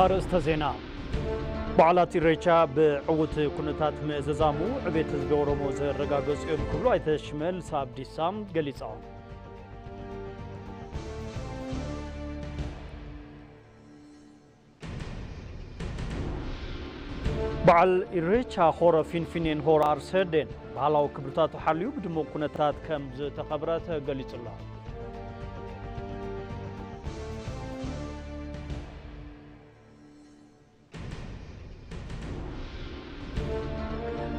ኣርእስተ ዜና። በዓላት ኢሬቻ ብዕዉት ኩነታት ምእዝዛሙ ዕቤት ህዝቢ ኦሮሞ ዘረጋገጹ እዮም ክብሉ ኣይተ ሽመልስ ኣብዲሳ ገሊጾም። በዓል ኢሬቻ ሆረ ፊንፊኔን ሆረ ኣርሰዴን ባህላዊ ክብርታቱ ሓልዩ ብድሙቕ ኩነታት ከም ዝተኸብረ ተገሊጹ ኣሎ።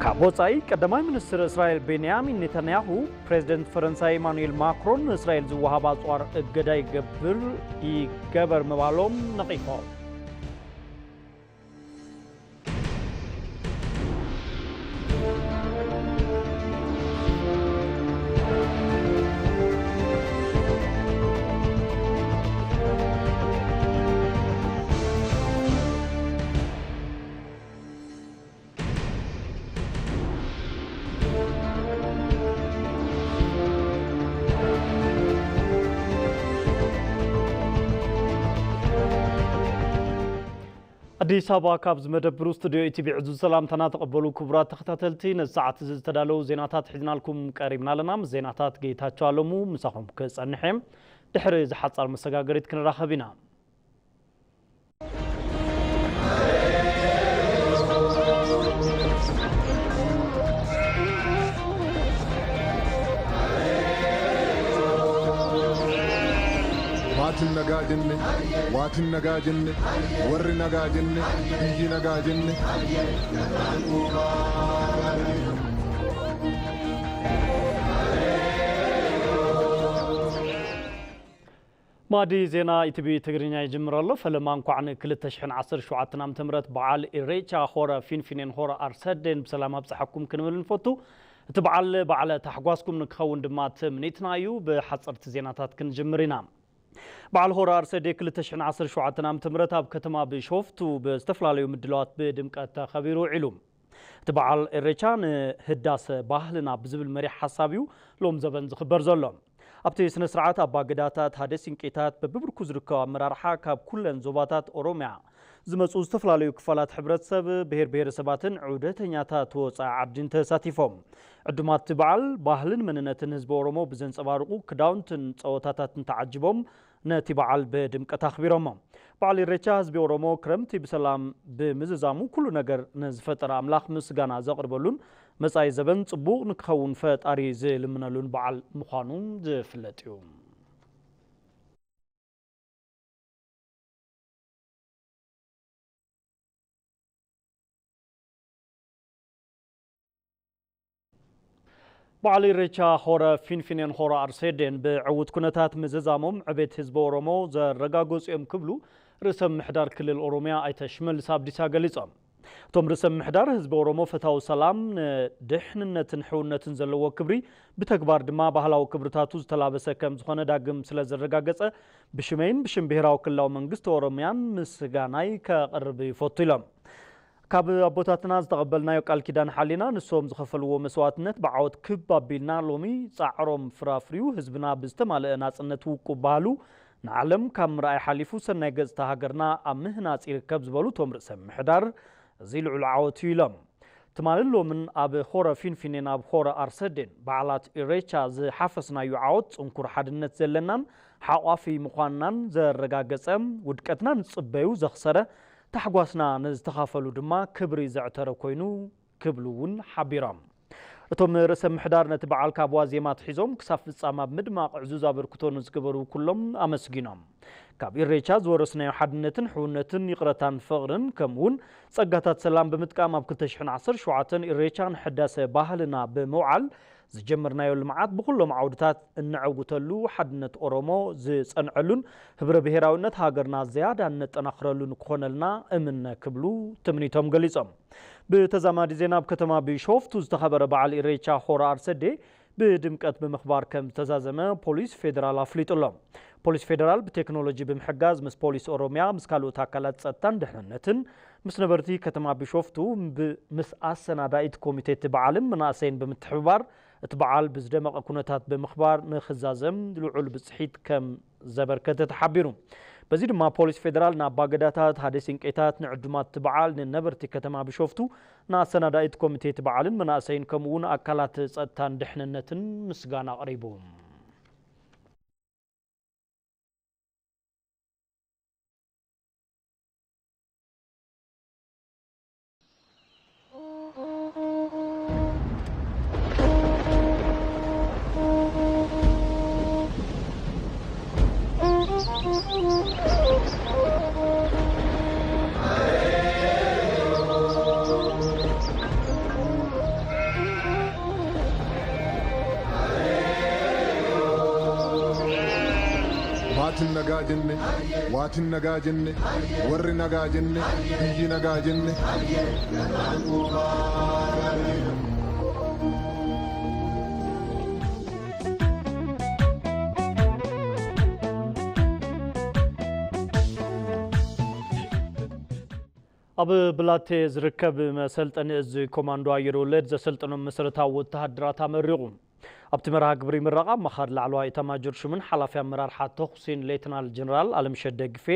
ካብ ወጻኢ፣ ቀዳማይ ሚኒስትር እስራኤል ቤንያሚን ኔታንያሁ፣ ፕሬዚደንት ፈረንሳይ ኢማኑኤል ማክሮን ንእስራኤል ዝወሃብ ኣጽዋር እገዳ ይገብር፣ ይገበር ምባሎም ነቒፎም። ኣዲስ ኣበባ፣ ካብ ዝመደብሩ ስቱዲዮ ኢቲቪ ዕዙዝ ሰላምታና ተቐበሉ ክቡራት ተኸታተልቲ። ነዚ ሰዓት እዚ ዝተዳለዉ ዜናታት ሒዝናልኩም ቀሪብና ኣለና። ምስ ዜናታት ጌታቸው ኣለሙ ምሳኹም ክጸንሕ እየ። ድሕሪ ዝሓጻር መሰጋገሪት ክንራኸብ ኢና። Maatiin nagaa jenne, waatiin nagaa jenne, warri nagaa jenne, biyyi nagaa jenne. ማዲ ዜና ኢቲቪ ትግርኛ ይጅምር ኣሎ። ፈለማ እንኳዕ ንክልተ ሽሕን ዓሰርተ ሸውዓተን ዓመተ ምህረት በዓል ኢሬቻ ሆረ ፊንፊኔን ሆረ ኣርሰዴን ብሰላም ኣብፀሐኩም ክንብል ንፈቱ። እቲ በዓል በዓለ ታሕጓስኩም ንክኸውን ድማ ትምኒትና እዩ። ብሓፀርቲ ዜናታት ክንጅምር ኢና። በዓል ሆረ ኣርሰዴ ክልተ ሽሕን ዓሰርተ ሸውዓተን ዓመተ ምህረት ኣብ ከተማ ቢሾፍቱ ብዝተፈላለዩ ምድላዋት ብድምቀት ተኸቢሩ ውዒሉ። እቲ በዓል ኢሬቻ ንህዳሰ ባህልና ብዝብል መሪሕ ሓሳብ እዩ ሎም ዘበን ዝኽበር ዘሎ። ኣብቲ ስነ ስርዓት ኣባ ገዳታት፣ ሃደ ሲንቄታት፣ በብብርኩ ዝርከቡ ኣመራርሓ ካብ ኩለን ዞባታት ኦሮሚያ ዝመፁ ዝተፈላለዩ ክፋላት ሕብረተሰብ፣ ብሄር ብሄረሰባትን ዑደተኛታት ወፃኢ ዓድን ተሳቲፎም። ዕዱማት እቲ በዓል ባህልን መንነትን ህዝቢ ኦሮሞ ብዘንፀባርቑ ክዳውንትን ፀወታታትን ተዓጅቦም ነቲ በዓል ብድምቀት ኣኽቢሮሞ። በዓል ኢሬቻ ህዝቢ ኦሮሞ ክረምቲ ብሰላም ብምዝዛሙ ኩሉ ነገር ንዝፈጠረ ኣምላኽ ምስጋና ዘቕርበሉን መጻኢ ዘበን ጽቡቕ ንክኸውን ፈጣሪ ዝልምነሉን በዓል ምዃኑ ዝፍለጥ እዩ። በዓል ኢሬቻ ሆረ ፊንፊኔን ሆረ ኣርሴዴን ብዕዉት ኩነታት ምዝዛሞም ዕቤት ህዝቢ ኦሮሞ ዘረጋገጹ እዮም ክብሉ ርእሰ ምምሕዳር ክልል ኦሮሚያ ኣይተ ሽመልስ ኣብዲሳ ገሊጾም። እቶም ርእሰ ምምሕዳር ህዝቢ ኦሮሞ ፈታዊ ሰላም ንድሕንነትን ሕውነትን ዘለዎ ክብሪ ብተግባር ድማ ባህላዊ ክብርታቱ ዝተላበሰ ከም ዝኾነ ዳግም ስለ ዘረጋገጸ ብሽመይን ብሽም ብሄራዊ ክልላዊ መንግስቲ ኦሮሚያን ምስጋናይ ከቕርብ ይፈቱ ኢሎም። ካብ ኣቦታትና ዝተቐበልናዮ ቃል ኪዳን ሓሊና ንሶም ዝኸፈልዎ መስዋዕትነት ብዓወት ክብ ኣቢልና ሎሚ ጻዕሮም ፍራፍሪዩ ህዝብና ብዝተማልአ ናጽነት ውቁብ ባህሉ ንዓለም ካብ ምርኣይ ሓሊፉ ሰናይ ገጽታ ሃገርና ኣብ ምህናጽ ይርከብ ዝበሉ እቶም ርእሰ ምምሕዳር እዚ ልዑል ዓወት እዩ ኢሎም። ትማልን ሎምን ኣብ ሆረ ፊንፊኔን ኣብ ሆረ ኣርሰዴን በዓላት ኢሬቻ ዝሓፈስናዩ ዓወት ጽንኩር ሓድነት ዘለናን ሓቋፊ ምዃንናን ዘረጋገጸ ውድቀትና ንጽበዩ ዘኽሰረ ታሕጓስና ንዝተኻፈሉ ድማ ክብሪ ዘዕተረ ኮይኑ ክብሉ እውን ሓቢሮም። እቶም ርእሰ ምሕዳር ነቲ በዓል ካብ ዋዜማ ኣትሒዞም ክሳብ ፍጻመ ኣብ ምድማቕ ዕዙዝ ኣበርክቶ ንዝገበሩ ኩሎም ኣመስጊኖም። ካብ ኢሬቻ ዝወረስናዮ ሓድነትን ሕውነትን ይቕረታን ፍቕርን ከምኡ እውን ጸጋታት ሰላም ብምጥቃም ኣብ ክልተ ሽሕን ዓሰርተ ሸውዓተን ኢሬቻ ንሕዳሰ ባህልና ብምውዓል ዝጀመርናዮ ልምዓት ብኹሎም ዓውድታት እነዐውተሉ ሓድነት ኦሮሞ ዝጸንዐሉን ህብረ ብሄራዊነት ሃገርና ዝያዳ እነጠናኽረሉን ክኾነልና እምነ ክብሉ ትምኒቶም ገሊጾም። ብተዛማዲ ዜና ኣብ ከተማ ቢሾፍቱ ዝተኸበረ በዓል ኢሬቻ ሆራ ኣርሰዴ ብድምቀት ብምኽባር ከም ዝተዛዘመ ፖሊስ ፌደራል ኣፍሊጡ ኣሎ። ፖሊስ ፌደራል ብቴክኖሎጂ ብምሕጋዝ ምስ ፖሊስ ኦሮሚያ ምስ ካልኦት ኣካላት ጸጥታን ድሕንነትን ምስ ነበርቲ ከተማ ቢሾፍቱ ብ- ምስ ኣሰናዳኢት ኮሚቴ እቲ በዓልን መናእሰይን ብምትሕብባር እቲ በዓል ብዝደመቐ ኩነታት ብምኽባር ንኽዛዘም ልዑል ብፅሒት ከም ዘበርከተ ተሓቢሩ። በዚ ድማ ፖሊስ ፌደራል ንኣባገዳታት፣ ሃደ ሲንቄታት፣ ንዕዱማት እቲ በዓል፣ ንነበርቲ ከተማ ቢሾፍቱ፣ ንኣሰናዳኢት ኮሚቴ እቲ በዓልን መናእሰይን ከምኡ እውን ኣካላት ጸጥታን ድሕንነትን ምስጋና ኣቕሪቡ። Maatiin nagaa jenne, waatiin nagaa jenne, warri nagaa jenne, biyyi nagaa jenne. ኣብ ብላቴ ዝርከብ መሰልጠኒ እዚ ኮማንዶ ኣየር ወለድ ዘሰልጠኖም መሰረታዊ ወተሃደራት ኣመሪቑ። ኣብቲ መርሃ ግብሪ ምረቓ ኣማኻሪ ላዕለዋይ ኤታማጆር ሹምን ሓላፊ ኣመራርሓ ተኹሲን ሌተናል ጀነራል ኣለምሸት ደግፌ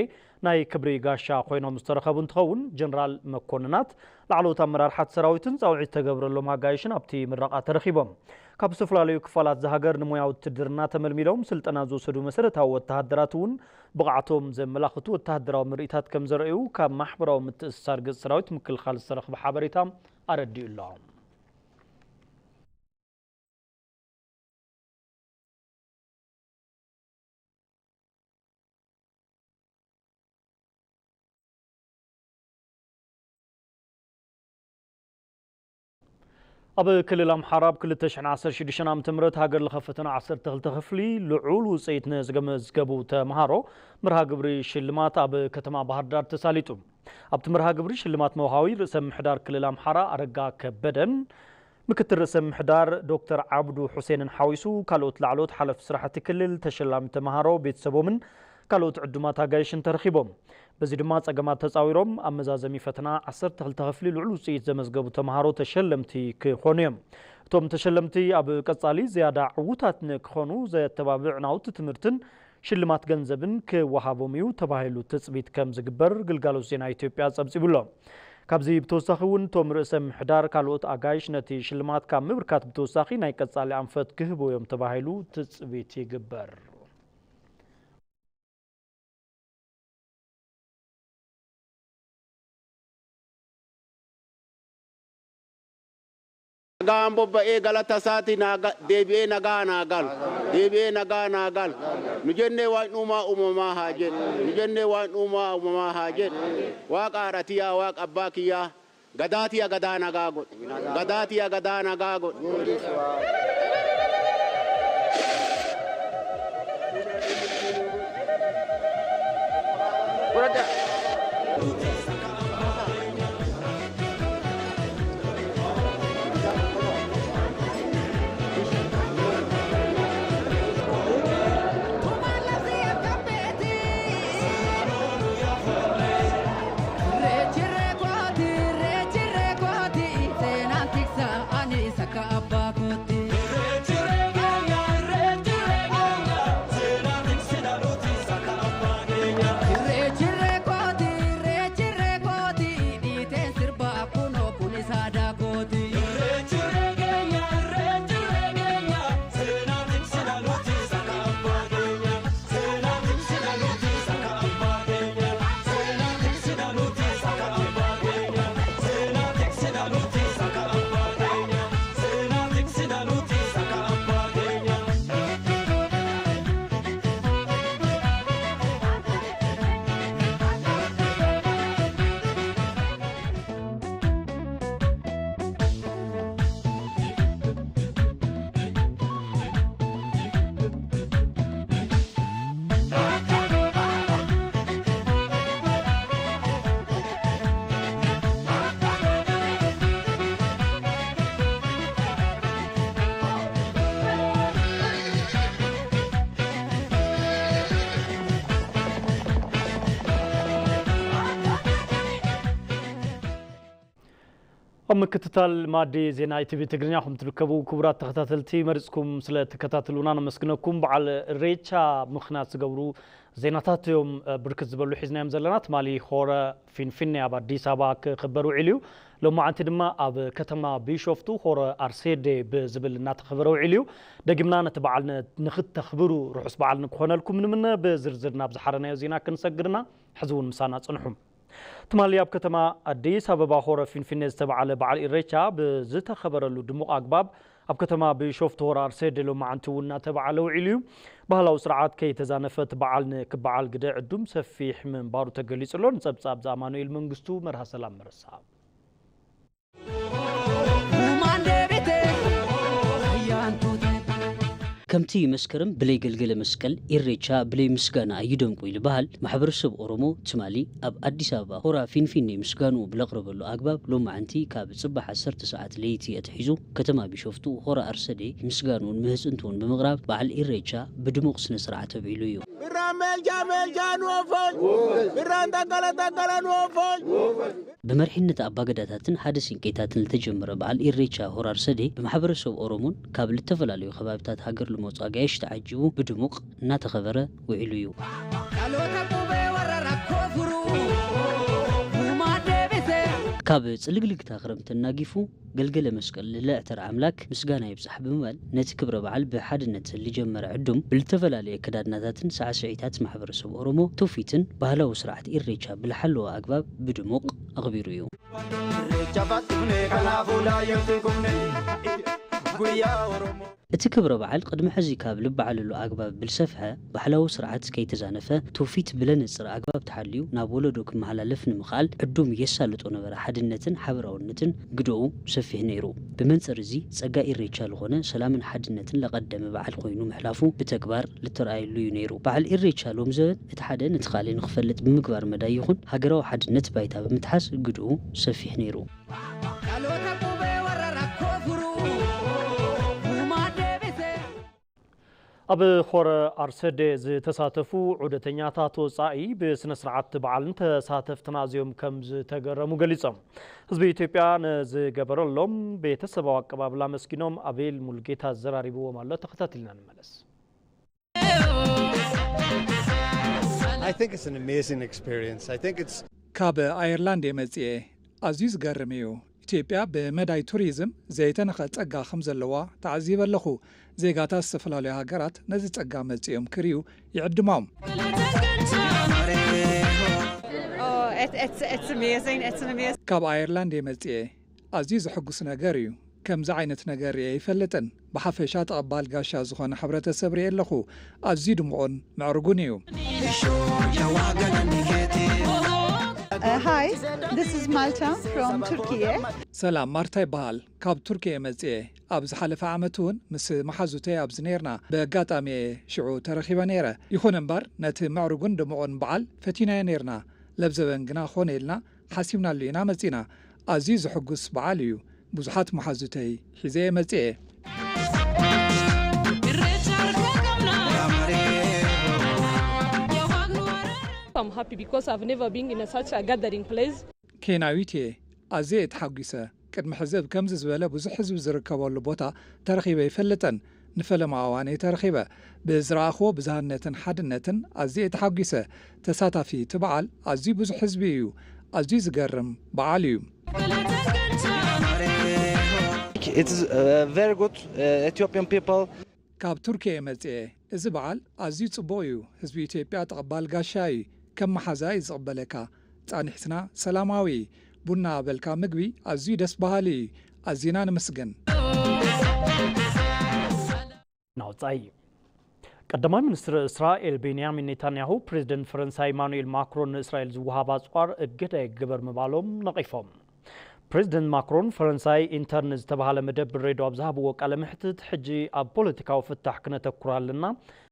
ናይ ክብሪ ጋሻ ኮይኖም ዝተረኸቡ እንትኸውን፣ ጀነራል መኮንናት፣ ላዕለዎት ኣመራርሓት ሰራዊትን ጻውዒት ዝተገብረሎም ኣጋይሽን ኣብቲ ምረቓ ተረኺቦም። ካብ ዝተፈላለዩ ክፋላት እዛ ሃገር ንሞያ ውትድርና ተመልሚሎም ስልጠና ዝወሰዱ መሰረታዊ ወተሃደራት እውን ብቕዓቶም ዘመላኽቱ ወተሃደራዊ ምርኢታት ከም ዘርእዩ ካብ ማሕበራዊ ምትእስሳር ገጽ ሰራዊት ምክልኻል ዝተረኽበ ሓበሬታ ኣረዲኡ ኣሎ። ኣብ ክልል ኣምሓራ ኣብ ክልተ ሽሕን ዓሰርተ ሽዱሽተን ዓመተ ምህረት ሃገር ለኸ ፈተና ዓሰርተ ክልተ ክፍሊ ልዑል ውፅኢት ንዝገመዝገቡ ተምሃሮ መርሃ ግብሪ ሽልማት ኣብ ከተማ ባህር ዳር ተሳሊጡ። ኣብቲ መርሃ ግብሪ ሽልማት መውሃቢ ርእሰ ምምሕዳር ክልል ኣምሓራ ኣረጋ ከበደን ምክትል ርእሰ ምምሕዳር ዶክተር ዓብዱ ሑሴንን ሓዊሱ ካልኦት ላዕለዎት ሓለፍቲ ስራሕቲ ክልል፣ ተሸላሚ ተምሃሮ፣ ቤተሰቦምን ካልኦት ዕዱማት ኣጋይሽን ተረኺቦም። በዚ ድማ ጸገማት ተጻዊሮም ኣብ መዛዘሚ ፈተና ዓሰርተ ክልተ ክፍሊ ልዑል ውጽኢት ዘመዝገቡ ተምሃሮ ተሸለምቲ ክኾኑ እዮም። እቶም ተሸለምቲ ኣብ ቀጻሊ ዝያዳ ዕዉታት ንክኾኑ ዘተባብዕ ናውቲ ትምህርትን ሽልማት ገንዘብን ክወሃቦም እዩ ተባሂሉ ትጽቢት ከም ዝግበር ግልጋሎት ዜና ኢትዮጵያ ጸብጺቡ ኣሎ። ካብዚ ብተወሳኺ እውን እቶም ርእሰ ምምሕዳር ካልኦት ኣጋይሽ ነቲ ሽልማት ካብ ምብርካት ብተወሳኺ ናይ ቀጻሊ ኣንፈት ክህቡ እዮም ተባሂሉ ትጽቢት ይግበር። Nagaan bobba'ee galata isaati naa ga-, deebi'ee nagaa naa gal. Deebi'ee nagaa naa gal. Nu jennee Waaqni uumaa uumamaa haa jedhu. Nu jennee Waaqni uumaa uumamaa haa jedhu. Waaqa haadha tiyyaa, Waaqa abbaa kiyyaa. Gadaa tiyya gadaa nagaa godhi. Gadaa tiyya gadaa nagaa godhi. ኣብ ምክትታል ማዲ ዜና ኢቲቪ ትግርኛ ኹም ትርከቡ ክቡራት ተኸታተልቲ፣ መሪጽኩም ስለ ትከታተሉና ነመስግነኩም። በዓል ኢሬቻ ምኽንያት ዝገብሩ ዜናታት እዮም፣ እ፣ ብርክት ዝበሉ ሒዝናዮም ዘለና። ትማሊ ሆረ ፊንፊኔ ኣብ ኣዲስ ኣበባ ክኽበር ውዒሉ እዩ። ሎማዓንቲ ድማ ኣብ ከተማ ቢሾፍቱ ሆረ ኣርሴዴ ብዝብል እናተኸበረ ውዒሉ እዩ። ደጊምና ነቲ በዓል ን-፣ ንኽተኽብሩ ርሑስ በዓል ንክኾነልኩም ንምነ። ብዝርዝር ናብ ዝሓረናዮ ዜና ክንሰግርና፣ ሕዚ እውን ምሳና ጽንሑ። ትማሊ ኣብ ከተማ ኣዲስ ኣበባ ሆረ ፊንፊኔ ዝተባዕለ በዓል ኢሬቻ ብዝተኸበረሉ ድሙቕ ኣግባብ፣ ኣብ ከተማ ቢሾፍቱ ሆረ ኣርሴዴ ሎማዓንቲ እውን እናተባዕለ ውዒሉ እዩ። ባህላዊ ስርዓት ከይተዛነፈ እቲ በዓል ንክበዓል ግደ ዕዱም ሰፊሕ ምንባሩ ተገሊጹ ኣሎ። ንጸብጻብ ዝኣማኑኤል መንግስቱ፣ መርሃ ሰላም መረሳ። ከምቲ መስከረም ብለይ ገልገለ መስቀል፣ ኢሬቻ ብለይ ምስጋና ኣይደምቁ ይልበሃል፣ ማሕበረሰብ ኦሮሞ ትማሊ ኣብ ኣዲስ ኣበባ ሆራ ፊንፊኔ ምስጋንኡ ብለቕረበሉ ኣግባብ፣ ሎማዓንቲ ካብ ጽባሕ ዓሰርተ ሰዓት ለይቲ ኣትሒዙ፣ ከተማ ቢሾፍቱ ሆራ ኣርሰዴ ምስጋንኡን ምህጽንትኡን ብምቕራብ፣ በዓል ኢሬቻ ብድሙቕ ስነ ስርዓት ኣብዒሉ እዩ። ብራ ሜልጃ ሜልጃ ንወፎይ፣ ብራን ጠቀለ ጠቀለ ንወፎይ። ብመሪሕነት ኣባገዳታትን ሓደ ሲንቄታትን ዝተጀመረ በዓል ኢሬቻ ሆራ ኣርሰዴ ብማሕበረሰብ ኦሮሞን ካብ ዝተፈላለዩ ከባብታት ሃገር ልመጹ ኣጋይሽ ተዓጂቡ ብድሙቕ እናተኸበረ ውዒሉ እዩ። ካብ ጽልግልግታ ክረምቲ እናጊፉ ገልገለ መስቀል ልዕልዕ ተራ ኣምላክ ምስጋና ይብጻሕ ብምባል ነቲ ክብረ በዓል ብሓድነት ዝጀመረ ዕዱም ብልተፈላለየ ኣከዳድናታትን ሳዕስዒታት ማሕበረሰብ ኦሮሞ ትውፊትን ባህላዊ ስርዓት ኢሬቻ ብልሓለዎ ኣግባብ ብድሙቕ ኣኽቢሩ እዩ። Irreecha faxxifne kanaafuu laayyootti kufne guyyaa Oromoo. እቲ ክብረ በዓል ቅድሚ ሕዚ ካብ ልበዓለሉ ኣግባብ ብልሰፍሐ ባህላዊ ስርዓት ከይተዛነፈ ትውፊት ብለነጽር ኣግባብ ተሓልዩ ናብ ወለዶ ክመሓላለፍ ንምኽኣል ዕዱም የሳልጦ ነበረ ሓድነትን ሓበራውነትን ግደኡ ሰፊሕ ነይሩ። ብመንጽር እዚ ጸጋ ኢሬቻ ዝኾነ ሰላምን ሓድነትን ለቐደመ በዓል ኮይኑ ምሕላፉ ብተግባር ልተረኣየሉ እዩ ነይሩ። በዓል ኢሬቻ ሎም ዘበን እቲ ሓደ ነቲ ካልእ ንኽፈልጥ ብምግባር መዳይ ይኹን ሃገራዊ ሓድነት ባይታ ብምትሓዝ ግድኡ ሰፊሕ ነይሩ። ኣብ ኾረ ኣርሰዴ ዝተሳተፉ ዑደተኛታት ወጻኢ ብስነ ስርዓት በዓልን ተሳተፍትን ኣዝዮም ከም ዝተገረሙ ገሊጾም። ህዝቢ ኢትዮጵያ ንዝገበረሎም ቤተሰባዊ ኣቀባብላ ኣመስጊኖም። ኣቤል ሙልጌታ ዘራሪብዎም ኣሎ። ተኸታቲልና ንመለስ። I think it's an amazing experience. I think it's ካብ ኣየርላንድ እየ መጽኤ። ኣዝዩ ዝገርም እዩ። ኢትዮጵያ ብመዳይ ቱሪዝም ዘይተነኸ ጸጋ ከም ዘለዋ ተዓዚበ ኣለኹ። ዜጋታት ዝተፈላለዩ ሃገራት ነዚ ጸጋ መጽዮም ክርእዩ ይዕድሞም። Oh, it, it's, it's amazing. It's an amazing. ካብ ኣየርላንድ እየ መጽኤ። ኣዝዩ ዘሐጉስ ነገር እዩ። ከምዚ ዓይነት ነገር ርእየ ኣይፈልጥን። ብሓፈሻ ተቐባል ጋሻ ዝኾነ ሕብረተሰብ ርእየ ኣለኹ። ኣዝዩ ድሙቕን ምዕሩጉን እዩ። Uh, hi, this is Malta from Turkey. ሰላም፣ ማርታ ይበሃል። ካብ ቱርኪ እየ መጽኤ። ኣብ ዝሓለፈ ዓመት እውን ምስ መሓዙተይ ኣብዚ ነይርና። ብኣጋጣሚ እየ ሽዑ ተረኺበ ነይረ። ይኹን እምበር ነቲ ምዕሩጉን ድሙቕን በዓል ፈቲናዮ ነይርና። ለብዘበን ግና ኮነ ኢልና ሓሲብናሉ ኢና መጺና። ኣዝዩ ዘሐጉስ በዓል እዩ። ብዙሓት መሓዙተይ ሒዘ እየ መጺኤ። I'm happy because I've never been in a such a gathering place. ኬንያዊት እየ። ኣዝየ እየ ተሓጒሰ። ቅድሚ ሕዚ ኣብ ከምዚ ዝበለ ብዙሕ ህዝቢ ዝርከበሉ ቦታ ተረኺበ ኣይፈልጥን። ንፈለማ እዋን እየ ተረኺበ። ብዝረኣኽዎ ብዝሃነትን ሓድነትን ኣዝየ እየ ተሓጒሰ። ተሳታፊ እቲ በዓል ኣዝዩ ብዙሕ ህዝቢ እዩ። ኣዝዩ ዝገርም በዓል እዩ። It's uh, very good uh, Ethiopian people. ካብ ቱርኪ እየ መጽኤ። እዚ በዓል ኣዝዩ ጽቡቕ እዩ። ህዝቢ ኢትዮጵያ ተቐባል ጋሻ እዩ። ከም መሓዛ እዩ ዝቕበለካ። ጻኒሕትና ሰላማዊ እዩ። ቡና በልካ ምግቢ ኣዝዩ ደስ በሃሊ እዩ። ኣዚና ነመስግን። ናውጻኢ። ቀዳማይ ሚኒስትር እስራኤል ቤንያሚን ኔታንያሁ፣ ፕሬዝደንት ፈረንሳይ ኢማኑኤል ማክሮን ንእስራኤል ዝወሃብ ኣጽዋር እገዳ ይገበር ምባሎም ነቒፎም። ፕሬዝደንት ማክሮን፣ ፈረንሳይ ኢንተርን ዝተባህለ መደብ ሬድዮ ኣብ ዝሃብዎ ቃለ መሕትት፣ ሕጂ ኣብ ፖለቲካዊ ፍታሕ ክነተኩር ኣለና፣